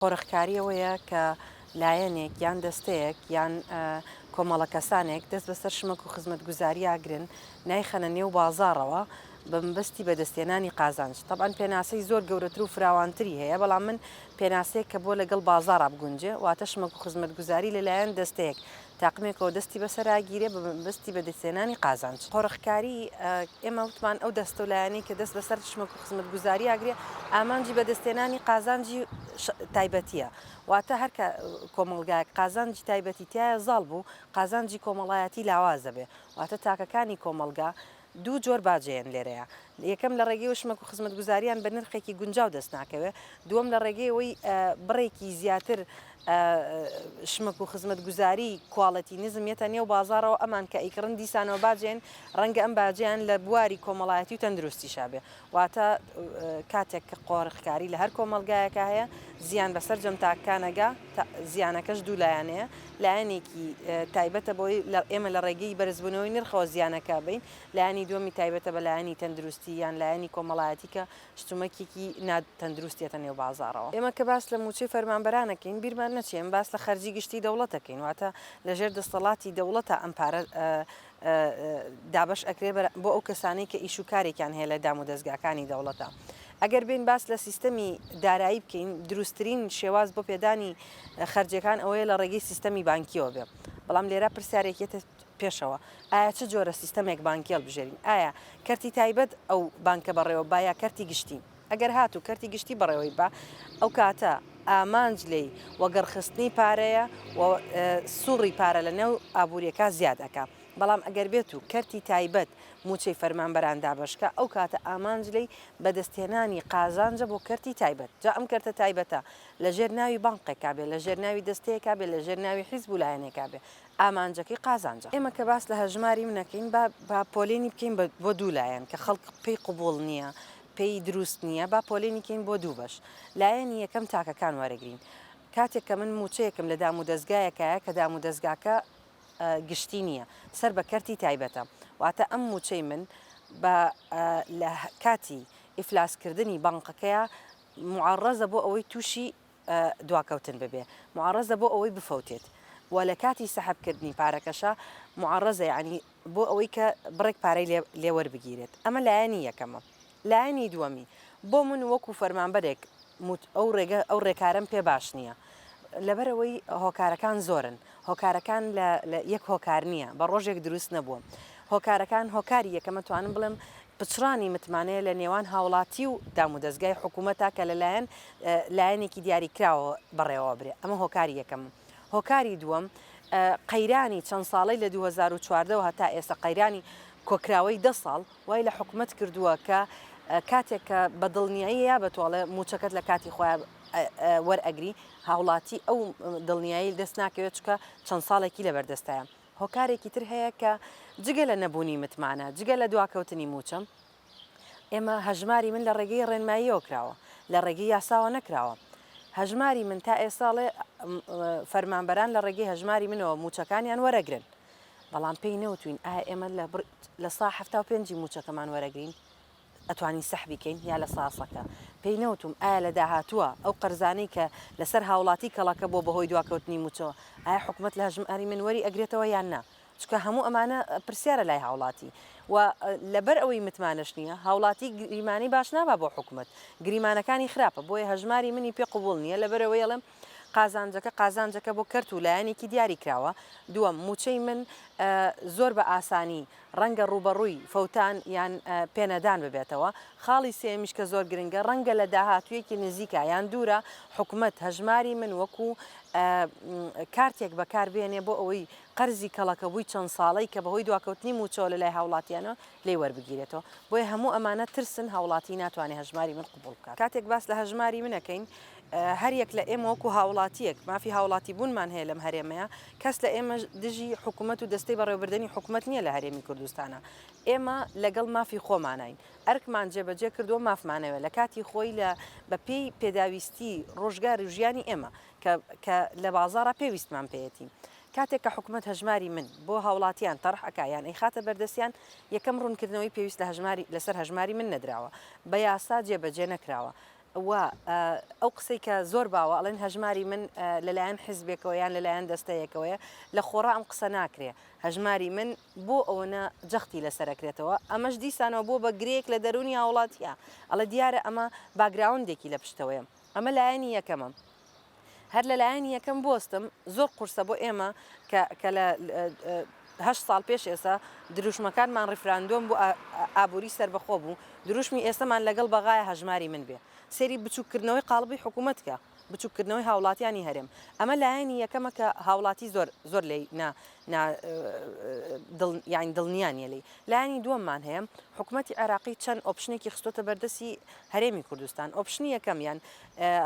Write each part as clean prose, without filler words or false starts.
قۆرخکاری ئەوەیە کە لایەنێک یان دەستەیەک یان کۆمەڵە کەسانێک دەست بەسەر شمەک و خزمەتگوزاریا گرن نایخەنە نێو بازاڕەوە بە مەبەستی بەدەستهێنانی قازانج. تەبعەن پێناسەی زۆر گەورەتر و فراوانتری هەیە بەڵام من پێناسەیەک کە بۆ لەگەڵ بازاڕا بگونجێ واتە شمەک و خزمەتگوزاری لەلایەن دەستەیەک تاقمێکەوە دەستی بەسەرا گیرێ بە مەبەستی بەدەستهێنانی قازانج. قۆرخکاری، ئێمە وتمان ئەو دەستە و لایەنەی کە دەست بەسەر شمەک و خزمەتگوزاریا گرێ ئامانجی بەدەستهێنانی قازانجی تایبەتییە. واتە هەر کە کۆمەڵگایەک قازانجی تایبەتی تیایا زاڵ بوو، قازانجی کۆمەڵایەتی لاواز دەبێ. واتە تاکەکانی کۆمەڵگا دوو جۆر باج ئەیەن لێرەیا. یەکەم لە ڕێگەی شمەک و خزمەتگوزاریان بە نرخێکی گونجاو دەست ناکەوێ. دووەم لە ڕێگەی ئەوەی بڕێکی زیاتر شمەک و خزمەتگوزاری کواڵێتی نزم یەتە نێو بازاڕەوە ئەمان کە ئەیکڕن دیسانەوە باج ئەیەن، ڕەنگە ئەم باجەیان لە بواری کۆمەڵایەتی و تەندروستیشا بێ. واتە کاتێک کە قۆرخکاری لە هەر کۆمەڵگایەکا هەیە زیان بە سەرجەم تاکەکان ئەگا، زیانەکەش دوو لایەنەیە، لایەنێکی تایبەتە بەوەی ئێمە لە ڕێگەی بەرزبوونەوەی نرخەوە زیانەکە بین، لایەنی دووەمی تایبەتە بە لایەنی تەندروستی یان لایەنی کۆمەڵایەتی کە شتومەکێکی نا تەندروست یەتە نێو بازاڕەوە. ئێمە کە باس لە مووچەی فەرمانبەران ئەکەین بیرمان نەچێ ئێمە باس لە خەرجی گشتی دەوڵەت ئەکەین، واتە لە ژێر دەستەڵاتی دەوڵەتا ئەم پارە دابەش ئەکرێ بۆ ئەو کەسانەی کە ئیش و کارێکیان هەیە لە دام و دەزگاکانی دەوڵەتە. ئەگەر بێین باس لە سیستەمی دارایی بکەین دروستترین شێواز بۆ پێدانی خەرجیەکان ئەوەیە لە ڕێگەی سیستەمی بانکیەوە بێ. بەڵام لێرە پرسیارێک یەتە پێشەوە ئایا چ جۆرە سیستەمێک بانکی هەڵبژێرین؟ ئایا کەرتی تایبەت ئەو بانکە بەڕێوە با یا کەرتی گشتی؟ ئەگەر هاتوو کەرتی گشتی بەڕێوەی با ئەو کاتە ئامانج لێی وەگەڕخستنی پارەیە و سوڕی پارە لە نێو ئابووریەکە زیاد ئەکا. بەڵام ئەگەر بێت و کەرتی تایبەت مووچەی فەرمانبەران دابەشکا ئەو کاتە ئامانج لێی بەدەستهێنانی قازانجە بۆ کەرتی تایبەت. جا ئەم کەرتە تایبەتە لە ژێر ناوی بانقێکا بێ، لە ژێر ناوی دەستەیەکا بێ، لە ژێر ناوی حیزب و لایەنێکا بێ ئامانجەکەی قازانجە. ئێمە کە باس لە هەژماری من ئەکەین با با پۆلێنی بکەین بە بۆ دوو لایەن کە خەڵک پێی قبوڵ نییە، پێی دروست نییە با پۆلێنی کەین بۆ دوو بەش. لایەنی یەکەم تاکەکان وەرەگرین. کاتێک کە من مووچەیەکم لە دامودەزگایەکایە کە دامودەزگاکە گشتی نییە سەر بە کەرتی تایبەتە واتە ئەم مووچەی من بە لە کاتی ئیفلاسکردنی بانقەکەیا موعەڕەزە بۆ ئەوەی تووشی دواکەوتن ببێ موعەڕەزە بۆ ئەوەی بفەوتێت و لە کاتی سەحب کردنی پارەکەشا موعەڕەزە یانی بۆ ئەوەی کە بڕێک پارەی لێ وەربگیرێت ئەمە لایەنی یەکەمە لایەنی دووەمی بۆ من وەکو فەرمانبەرێک ئەو ڕێگە ئەو ڕێکارەم پێ باش نییە لەبەرئەوەی هۆکارەکان زۆرن هۆکارەکان لە یەک هۆکار نییە بە ڕۆژێک دروست نەبووە هۆکارەکان هۆکاری یەکەمە توانم بڵێم پچڕانی متمانەیە لە نێوان هاوڵاتی و دامودەزگای حکوومەتە کە لەلایەن لایەنێکی دیاریکراوە بەڕێوەبرێ ئەمە هۆکاری یەکەم هۆکاری دووەم قەیرانی چەند ساڵەی لە 2014 ەوە هەتا ئێستا قەیرانی کۆکراوەی دە ساڵ وای لە حکومەت کردووە کە کاتێک کە بە دڵنیایی یا بە تۆڵێ مووچەکەت لە کاتی خۆیان وەرئەگری هاوڵاتی ئەو دڵنیایی دەست ناکەوێت چکە چەند ساڵێکی لەبەردەستایە هۆکارێکی تر هەیە کە جگە لە نەبوونی متمانە جگە لە دواکەوتنی مووچە ئێمە هەژماری من لە ڕێگەی ڕێنماییەوە کراوە لە ڕێگەی یاساوە نەکراوە هەژماری من تا ئێستا فەرمانبەران لە ڕێگەی هەژماری منەوە مووچەکانیان وەرەگرن بەڵام پێی نەوتوین ئایا ئێمە لە سا 75 مووچەکەمان وەرەگرین ئەتوانین سەحبی کەین یا لە ساسەکە پێی نەوتوم ئایا لە داهاتووە ئەو قەرزانەی کە لەسەر هاوڵاتی کەڵەکە بۆ بەهۆی دواکەوتنی مووچەوە ئایا حکومەت لە هەژماری من وەری ئەگرێتەوە یان نا چونکە هەموو ئەمانە پرسیارە لای هاوڵاتی و لەبەر ئەوەی متمانەش نییە هاوڵاتی گریمانەی باش نابا بۆ حکومەت گریمانەکانی خراپە بۆیە هەژماری منی پێ قبوڵ نییە لەبەرئەوەی ئەڵێم قازانجەکە قازانجەکە بۆ کەرت و لایەنێکی دیاری کراوە دووەم مووچەی من زۆر بە ئاسانی ڕەنگە ڕووبەڕووی فەوتان یان پێنەدان ببێتەوە. خاڵی سێیەمیش کە زۆر گرنگە، ڕەنگە لە داهاتوویەکی نزیکا یان دوورا حکومەت هەژماری من وەکو کارتێک بەکار بێنێ بۆ ئەوەی قەرزی کەڵەکەبووی چەند ساڵەی کە بەهۆی دواکەوتنی مووچەوە لەلای هاوڵاتیانەوە لێی وەربگیرێتەوە. بۆیە هەموو ئەمانە ترسن هاوڵاتی ناتوانێ هەژماری من قبوڵ بکات. کاتێک باس لە هەژماری من ئەکەین، هەر یەک لە ئێمە وەکو هاوڵاتییەک مافی هاوڵاتیبوونمان هەیە لەم هەرێمەیە، کەس لە ئێمە دژی حکومەت و دەستەی بەڕێوەبردنی حکومەت نییە لە هەرێمی کوردستانا. ئێمە لەگەڵ مافی خۆماناین. ئەرکمان جێبەجێ کردووە مافمانەوێ لە کاتی خۆی لە بە پێی پێداویستی ڕۆژگار و ژیانی ئێمە کە کە لە بازاڕا پێویستمان پێیەتی. کاتێک کە حکومەت هەژماری من بۆ هاوڵاتیان تەڕح ئەکا یان ئەیخاتە بەردەستیان یەکەم ڕوونکردنەوەی پێویست لە هەژماری لەسەر هەژماری من نەدراوە. بە یاسا جێبەجێ نەکراوە. و ئەو قسەی کە زۆر باوە ئەڵێن هەژماری من لەلایەن حیزبێکەوە یان لەلایەن دەستەیەکەوەیە، لە خۆڕا ئەم قسە ناکرێ. هەژماری من بۆ ئەوەنە جەختی لەسەر ئەکرێتەوە، ئەمەش دیسانەوە بووە بە گرێیەک لە دەروونی هاوڵاتییا، ئەڵێ دیارە ئەمە باکگراوندێکی لە پشتەوەیە. ئەمە لایەنی یەکەمە. هەر لە لایەنی یەکەم بوەستم، زۆر قورسە بۆ ئێمە کە کە لە هەشت ساڵ پێش ئێستا دروشمەکانمان ڕیفراندۆم بۆ ئابووری سەربەخۆ بوو، دروشمی ئێستەمان لەگەڵ بەغایە هەژماری من بێ. سەیری بچووککردنەوەی قاڵبی حکوومەت کە، بچووککردنەوەی هاوڵاتیانی هەرێم. ئەمە لایەنی یەکەمە کە هاوڵاتی زۆر زۆر لێی نا نا دڵ یانی دڵنیا نییە لێی. لایەنی دووەممان هەیە، حکوومەتی عێراقی چەند option ێکی خستۆتە بەردەستی هەرێمی کوردستان. option ی یەکەمیان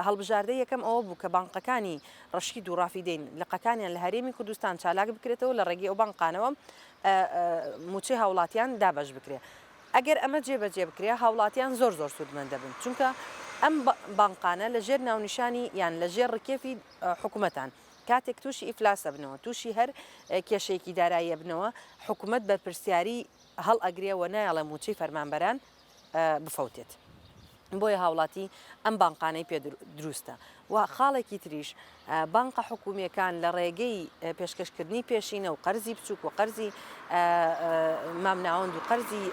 هەڵبژاردەی یەکەم ئەوە بوو کە بانقەکانی ڕەشید و ڕافیدەین لقەکانیان لە هەرێمی کوردستان چالاک بکرێتەوە لە ڕێگەی ئەو بانقانەوە مووچەی هاوڵاتیان دابەش بکرێ. ئەگەر ئەمە جێبەجێ بکرێ هاوڵاتیان زۆر زۆر سوودمەند دەبن چونکە ئەم بانقانە لە ژێر ناونیشانی یان لە ژێر ڕکێفی حکومەتان کاتێک تووشی ئیفلاس ئەبنەوە تووشی هەر کێشەیەکی دارایی ئەبنەوە حکومەت بەرپرسیاری هەڵئەگرێ و نایەڵێ مووچەی فەرمانبەران بفەوتێت. بۆیە هاوڵاتی ئەم بانقانەی پێ دروستە و خاڵێکی تریش بانقە حکومیەکان لە ڕێگەی پێشکەشکردنی پێشینە و قەرزی بچوک و قەرزی مامناوەند و قەرزی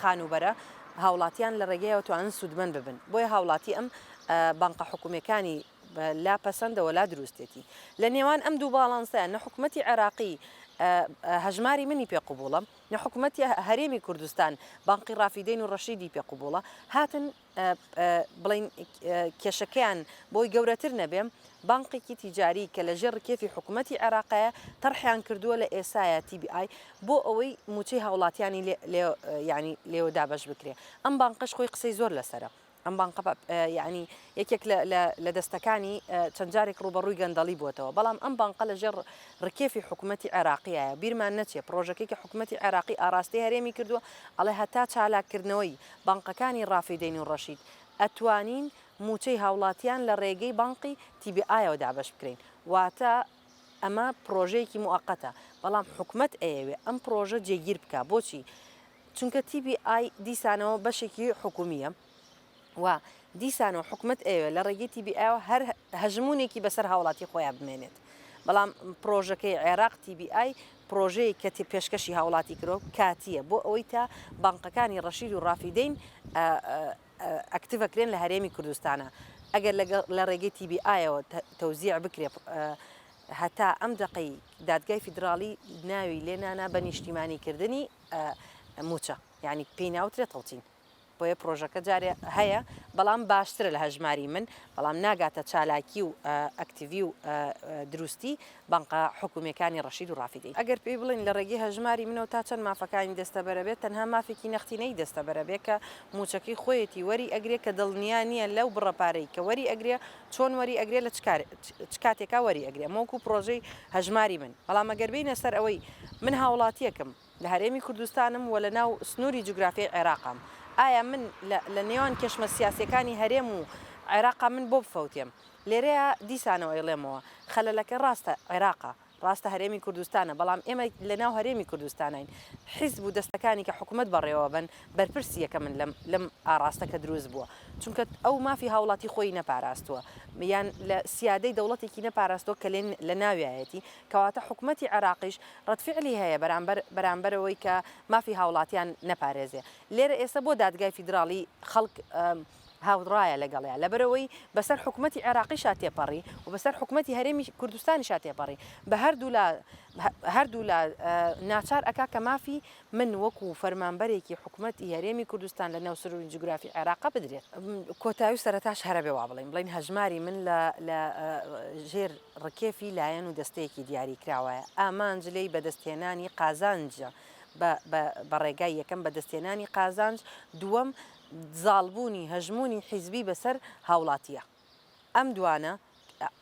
خانوبەرە هاوڵاتیان لە ڕێگەیەوە توانن سوودمەند ببن بۆیە هاوڵاتی ئەم بانقە حکومیەکانی لا پەسەندە ولا دروستێتی لە نێوان ئەم دوو باڵانسە نە حکومەتی عێراقی هەژماری منی پێ قبوڵە نە حکومەتی هەرێمی کوردستان بانقی ڕافیدەین و ڕەشیدی پێ قبوڵە، هاتن بڵێین کێشەکەیان بۆی گەورەتر نەبێ، بانقێکی تیجاری کە لە ژێر ڕکێفی حکومەتی عێراقایە تەرحیان کردووە لە ئێسایا TBI بۆ ئەوەی مووچەی هاوڵاتیانی لێ یانی لێوە دابەش بکرێ. ئەم بانقەش خۆی قسەی زۆر لەسەرە. ئەم بانقە یەعنی یەکێک لە دەستەکانی چەند جارێک ڕووبەڕووی گەندەڵی بووەتەوە، بەڵام ئەم بانقە لە ژێر ڕکێفی حکومەتی عێراقیایە، بیرمان نەچێ پڕۆژەکەی کە حکومەتی عێراقی ئاڕاستەی هەرێمی کردووە ئەڵێ هەتا چالاککردنەوەی بانقەکانی ڕافیدەین و ڕەشید ئەتوانین مووچەی هاوڵاتیان لە ڕێگەی بانقی TBI یەوە دابەش بکرێین واتە ئەمە پڕۆژەیەکی موئەقەتە بەڵام حکومەت ئەیەوێ ئەم پڕۆژە جێگیر بکا بۆچی؟ چونکە TBI دیسانەوە بەشێکی حکومییە و دیسانەوە حکومەت ئەیەوێت لە ڕێگەی TBI ەوە هەر هەژموونێکی بەسەر هاوڵاتی خۆیان بمێنێت. بەڵام پڕۆژەکەی عێراق TBI پڕۆژەیەک کە پێشکەشی هاوڵاتی کرۆ کاتییە بۆ ئەوەی تا بانقەکانی ڕەشید و ڕافیدەین active ئەکرێن لە هەرێمی کوردستانا ئەگەر لە ڕێگەی TBI یەوە تەوزیع بکرێ هەتا ئەم دەقەی دادگای فیدراڵی ناوی لێ نانا بە نیشتیمانی کردنی مووچە یانی پێی ناوترێ تەوتین بۆیە پرۆژەکە جارێ هەیە بەڵام باشترە لە هەژماری من بەڵام ناگاتە چالاکی و ئەکتیڤی و دروستی بانقە حکومیەکانی ڕەشید و ڕافیدەین. ئەگەر پێی بڵێین لە ڕێگەی هەژماری منەوە تا چەند مافەکانی دەستەبەرە بێت تەنها مافێکی نەختینەی دەستەبەرە بێ کە مووچەکەی خۆیەتی وەری ئەگرێ کە دڵنیا نیە لەو بڕە پارەی کە وەری ئەگرێ چۆن وەری ئەگرێ لە چ کاتێکا وەری ئەگرێ ئەمە وەکو پڕۆژەی هەژماری من بەڵام ئەگەر بێینە سەر ئەوەی من هاوڵاتیەکم لە هەرێمی کوردستانم و لە ناو سنووری جوگرافیای عێراقام ئایا من لە نێوان کێشمە سیاسیەکانی هەرێم و عێراقا من بۆ بفەوتێم لێرەیا دیسانەوە ئەیڵێمەوە خەلەلەکە ڕاستە عێراقە ڕاستە هەرێمی کوردستانە، بەڵام ئێمە لە ناو هەرێمی کوردستانین، حیزب و دەستەکانی کە حکومەت بەڕێوە بەن بەرپرسی یەکەمن لەم لەم ئاڕاستە کە دروست بووە، چونکە ئەو مافی هاوڵاتی خۆی نەپاراستووە یان لە سیادەی دەوڵەتێکی نەپاراستووە کە لێ لە ناویایەتی، کەواتە حکومەتی عێراقیش ڕەدفیعلی هەیە بەرامبەر بەرامبەر ئەوەی کە مافی هاوڵاتیان نەپارێزێ. لێرە ئێستا بۆ دادگای فیدراڵی خەڵک هاوڕایە لەگەڵیا لەبەرئەوەی بەسەر حکومەتی عێراقیشا تێپەڕی و بەسەر حکومەتی هەرێمی کوردستانیشا تێپەڕی بە هەردوولا هەردوولا ناچار ئەکا کە مافی من وەکو فەرمانبەرێکی حکومەتی هەرێمی کوردستان لە ناو سنووری جوگرافی عێراقا بدرێت. کۆتایی و سەرەتاش هەرەبێ وا بڵێین بڵێین هەژماری من لە لە ژێر ڕکێفی لایەن و دەستەیەکی دیاریکراوایە ئامانج لێی بەدەستهێنانی قازانجە بە بە بە ڕێگای یەکەم بەدەستهێنانی قازانج دووەم زاڵبوونی هەژموونی حیزبی بەسەر هاوڵاتییە. ئەم دوانە،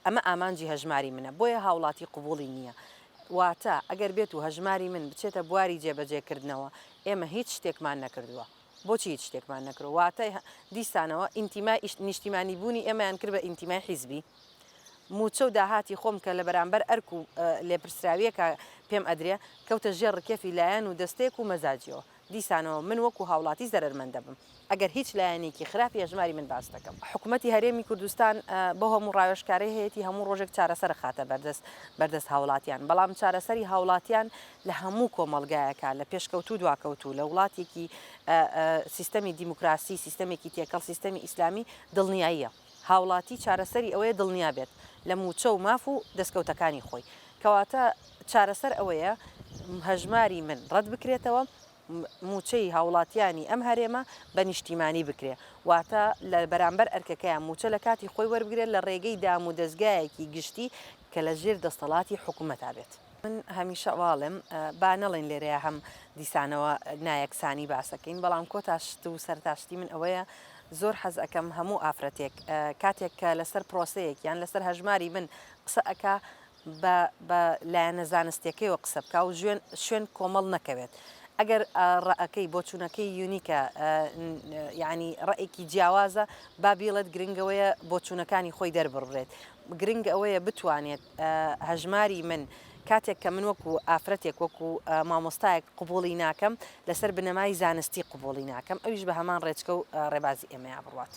ئەمە ئامانجی هەژماری منە، بۆیە هاوڵاتی قبوڵی نییە. واتە ئەگەر بێت و هەژماری من بچێتە بواری جێبەجێکردنەوە، ئێمە هیچ شتێکمان نەکردووە. بۆچی هیچ شتێکمان نەکردووە؟ واتە دیسانەوە ئینتیمای نیشتیمانیبوونی ئێمەیان کرد بە ئینتیمای حیزبی. مووچە و داهاتی خۆم کە لە بەرامبەر ئەرک و لێپرسراوییەکە پێم ئەدرێ، کەوتە ژێر ڕکێفی لایەن و دەستەیەک و مەزاجییەوە. دیسانەوە من وەکو هاوڵاتی زەرەرمەند دەبم ئەگەر هیچ لایەنێکی خراپی هەژماری من باس دەکەم. حکومەتی هەرێمی کوردستان بەو هەموو ڕاوێژکارەی هەیەتی هەموو ڕۆژێک چارەسەر ئەخاتە بەردەست بەردەست هاوڵاتیان، بەڵام چارەسەری هاوڵاتیان لە هەموو کۆمەڵگایەکا لە پێشکەوتوو دواکەوتوو لە وڵاتێکی سیستەمی دیموکراسی سیستەمێکی تێکەڵ سیستەمی ئیسلامی دڵنیاییە. هاوڵاتی چارەسەری ئەوەیە دڵنیا بێت لە مووچە و ماف و دەستکەوتەکانی خۆی. کەواتە چارەسەر ئەوەیە هەژماری من ڕەت بکرێتەوە، مووچەی هاوڵاتیانی ئەم هەرێمە بە نیشتیمانی بکرێ، واتە لە بەرامبەر ئەرکەکەیان مووچە لە کاتی خۆی وەربگرێت لە ڕێگەی دامودەزگایەکی گشتی کە لە ژێر دەستەڵاتی حکومەتا بێت. من هەمیشە واڵێم با نەڵێین لێرەیا هەم دیسانەوە نایەکسانی باسەکەین بەڵام کۆتا شت و سەرتا شتی من ئەوەیە زۆر حەز ئەکەم هەموو ئافرەتێک کاتێک کە لەسەر پرۆسەیەک یان لەسەر هەژماری من قسە ئەکا بە بە لایەنە زانستیەکەیەوە قسە بکا و ژوێن شوێن کۆمەڵ نەکەوێت ئەگەر ڕەئەکەی بۆچوونەکەی یونیکە یعنی ڕەئێکی جیاوازە با بیڵێت گرنگەوەیە بۆچوونەکانی خۆی دەربڕێت گرنگ ئەوەیە بتوانێت هەژماری من کاتێک کە من وەکو ئافرەتێک وەکو مامۆستایەک قبوڵی ناکەم لەسەر بنەمای زانستی قبوڵی ناکەم ئەویش بە هەمان ڕێچکە و ڕێبازی ئێمەیا بڕوات.